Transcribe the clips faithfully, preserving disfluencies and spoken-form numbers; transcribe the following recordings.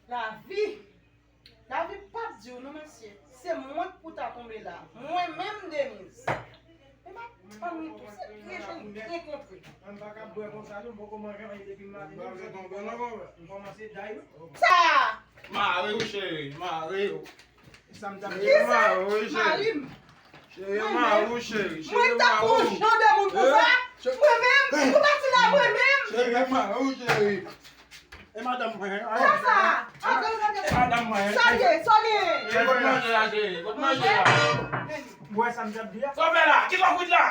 Lavi, lavi p ap di w non, mesye. Se mwen k pou ta tonbe la. Mwen menm, Deniz. E m ap tann li tou. Se byen jwenn, byen kontre. Mwen pa ka bwè konsa non, m poko manje anyen depi maten. M kòmanse day wi. Sa! Mare yo, cheri, mare yo. Sa m t ap di. Kisa? Mare yo, cheri. Mari m. Cheri, mare yo, cheri. Mwen t ap pran jan de moun konsa. Mwen menm, nou pati la mwen menm. Cheri, mare yo, cheri. E madanm mwen. Sa sa? Antre, antre, antre. E madanm mwen. Sa l ye, sa l ye. Kot manje la, cheri? Kot manje la? Ou wè sa m t ap di a? Sa w fè la? Kisa w fout la?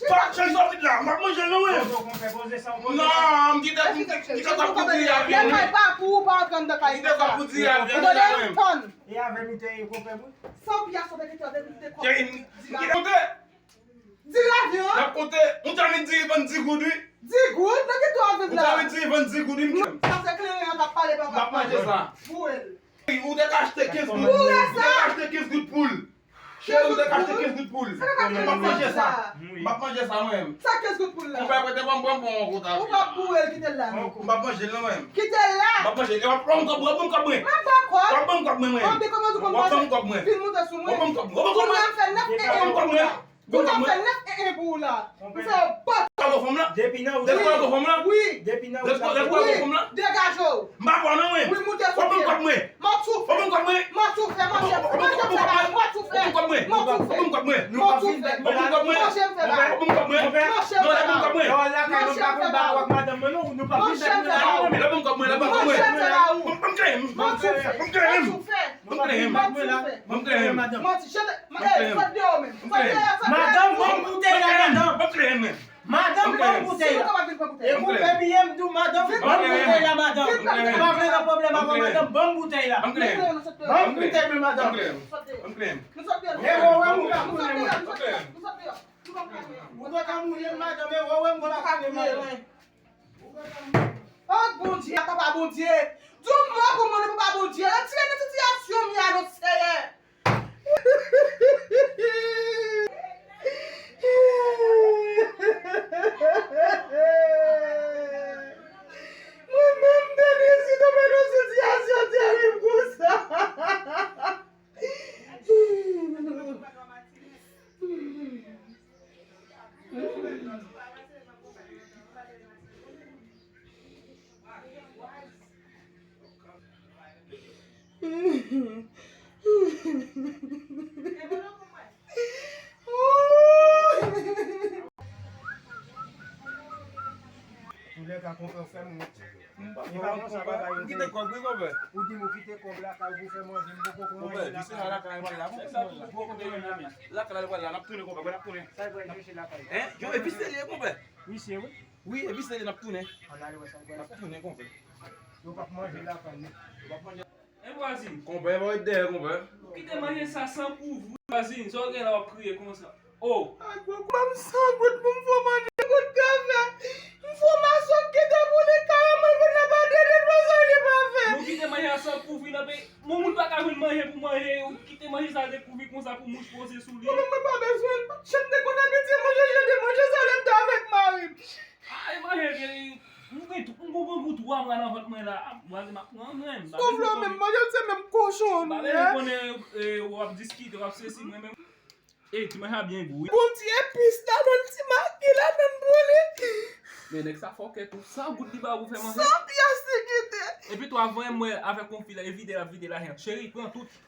Sa, cheri, sa w fout la? M p ap manje l non, mwen. Poze w konpè, poze sa w poze. Non, m kite, m kite kòb pou diri a vini. Lè kay pa pou ou, pa antre anndan kay konsa. M kite kòb pou diri a vini la, mwen. Ou tande? Tann. E avè m li te ye konpè mwen. San piyas ou te kite avè m, m te kòb. Cheri, m kite konte. Diri a vini an? N ap konte. Yon tanmi diri vann di goud, wi. Di goud? Nan ki twa viv la? Yon tanmi diri vann di goud, wi, m kite. Sa se kleren an k ap pale, papa. M p ap manje sa. Boure l. Ou te ka achte kenz goud. Boure sa. Ou te ka achte kenz goud pou l. Cheri, ou te ka achte kenz goud pou l. M p ap manje sa. M p ap manje sa mwen menm. Sa kenz goud pou l la? Konpè, prete ban m, ban m pran yon kout avè l. Ou p ap boure l, kite l la non. M p ap manje l non mwen menm. Kite l la. M p ap manje l. W ap ban m kòb, w ap ban m kòb mwen. M ap ba w kòb. W ap ban m kòb mwen mwen. An, de kòman ou konn manje? W ap ban m kòb mwen. Vin moute sou mwen. W ap ban m kòb mwen. W ap ban m kòb mwen. Kounye a m fè nèf e en pou ou la. Kounye a m fè nèf e en pou ou la. M fè w bat. Depi nan ou la. Depi nan ou la. Wi. Depi nan ou la. Degaje w. M pa pran non mwen. Wi, moute sou pye m. W ap ban m kòb mwen. M ap soufè. W ap ban m kòb mwen. M ap soufè, manje m fè bagay. M ap soufè. W ap ban m kòb mwen. Manje m fè bagay. W ap ban m kòb mwen. Manje m fè bagay. W ap ban m kòb mwen. Manje m fè bagay. Non, w ap ban m kòb mwen. Manje m fè bagay. Lè w al lakay mwen, m pa konn ba ou ak madanm mwen non, nou pa vin bèt mwen la non, mwen menm. Lè w ban m kòb mwen, lè w ban m kòb mwen. Manje m fè bagay ou. M ap kleren. M ap kleren. M ap kleren. M ap kleren. M ap kleren. Manti, chante, eh, sot deyò menm. Sot deyò, sot deyò. Madanm, ban m boutèy la, madanm. M ap kleren mwen. Madanm, ban m boutèy la. E konpè biyè m di w, madanm, ban m boutèy la, madanm. M pa vle nan pwoblèm avè w, madanm, ban m boutèy la. Ban m boutèy mwen, madanm. E wè, wè, m pa konnen mwen. Ou pa ka mouye m, madanm, e wè, wè, m pa konnen mwen. Oh, Bondye, papa Bondye. Di yon mo pou mwen, papa Bondye. Retire nan sitiyasyon m ya, non, Senyè. Mwen menm, Deniz, tonbe nan sitiyasyon terib konsa. Toulèka, konpè, ou fè m wont. M pa, m pa konn sa bagay yo. M kite kòb wi, konpè. Ou di m ou kite kòb lakay ou pou fè manje, m poko konn anyen lakay. Konpè, jis se lakay pral la, konpè. Lakay la pral la, n ap tounen, konpè, n ap tounen. Sa l pral chèche lakay? Hein? Yo, epi se li, konpè. Wi, se wi. Wi, epi se li, n ap tounen. Ann ale wè sa l pral fè. N ap tounen, konpè. Yo p ap manje lakay nou. Yo p ap manje. Hein, vwazin? Konpè, pa ret dèyè, konpè. Ou kite manje sa san kouvri. Vwazin, sa w gen la w ap kriye konsa? Oh! Ay, gwo, ban m san goud pou m fè manje, goud kafe. M fè mason kite pou li, karamèl pou l pa dede, pa sa li pa fè. Nou kite manje a san kouvri nan peyi. Yon moun pa ka jwenn manje pou manje, ou kite manje sa dekouvri konsa pou mouch poze sou li. Mwen menm mwen pa bezwen l, pa t janm te konn abitye manje jan de manje sa lè m te avèk mari m. Ay, manje, m gen, m gen, m gon grangou twa mwa nan vant mwen la. Vwazin, m ap pran mwen. Souf la menm, manje se menm kochon. M pa bezwen konnen, eh, w ap diskite, w ap sesi, mwen menm. Ey, ti manje a byen gou wi. Bon ti epis ladann, ti magi ladann pou li. Men nèg sa fòkè tou, san goud li ba ou pou fè manje. San pyès li kite. Epi tou, avan m wè avèk konfi la, e vide l ap vide lajan. Cheri, pran tout.